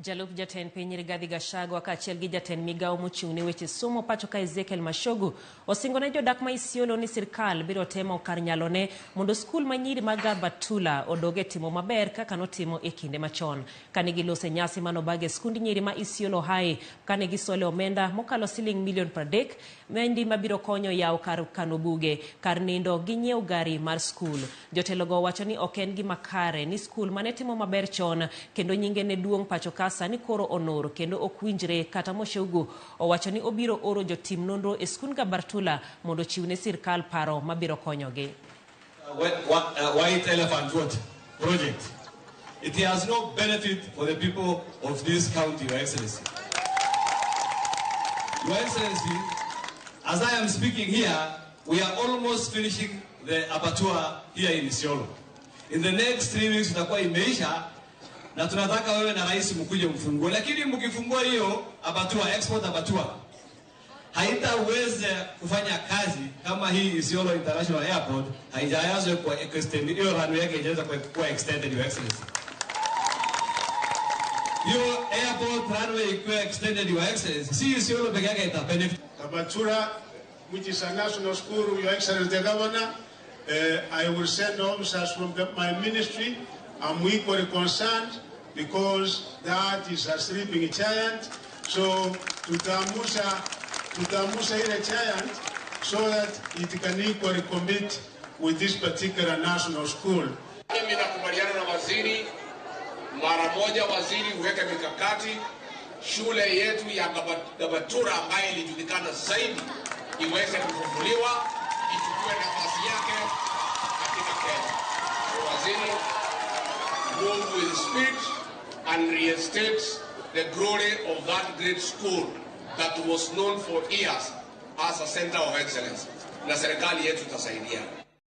Jalup jatend piny Rigathi Gachagua kaachiel gi jatend migawo mochung' ne weche somo pacho ka Ezekiel Machogu osingo ne jodak ma Isiolo ni sirkal biro temo kar nyalone mondo skul ma nyiri mag Garbatula odog e timo maber kaka notimo e kinde machon. Kane giloso e nyasi manobag e skund nyiri ma Isiolo High kane gisole omenda mokalo siling milion 30 mendi mabiro konyo yawo kar kano buge, kar nindo gi nyiewo gari mar skul. Jotelogo owacho ni ok en gima kare ni skul mane timo maber chon kendo nyinge ne duong' pacho ka sani koro onur kendo ok winjre kata Moshogu owacho ni obiro oro jotim nonro e skund Garbatula mondo ochiw ne sirkal paro mabiro konyogi. White Elephant what project. It has no benefit for the people of this county, Your Excellency. Your Excellency, as I am speaking here, we are almost finishing the abattoir here in Isiolo. In the next 3 weeks itakuwa imeisha na tunataka wewe na rais mkuje mfungue, lakini mkifungua hiyo abattoir, export abattoir haitaweza kufanya kazi kama hii Isiolo International Airport haijaweza kwa extend, hiyo runway yake haijaweza kuwa extended, Your Excellency. Hiyo airport runway ikiwa extended, Your Excellency, si Isiolo peke yake ita benefit. Garbatula, which is a national school, Your Excellency the Governor, I will send officers from my ministry. I'm equally concerned because that is a sleeping giant. So tutaamsha ile giant so that it can equally compete with this particular national school. Mimi nakubaliana na waziri mara moja, waziri uweke mikakati shule yetu ya Garbatula ambayo ilijulikana zaidi iweze kufufuliwa, ichukue nafasi yake katika Kenya. Waziri, move with speed and reinstate the glory of that great school that was known for years as a center of excellence, na serikali yetu itasaidia.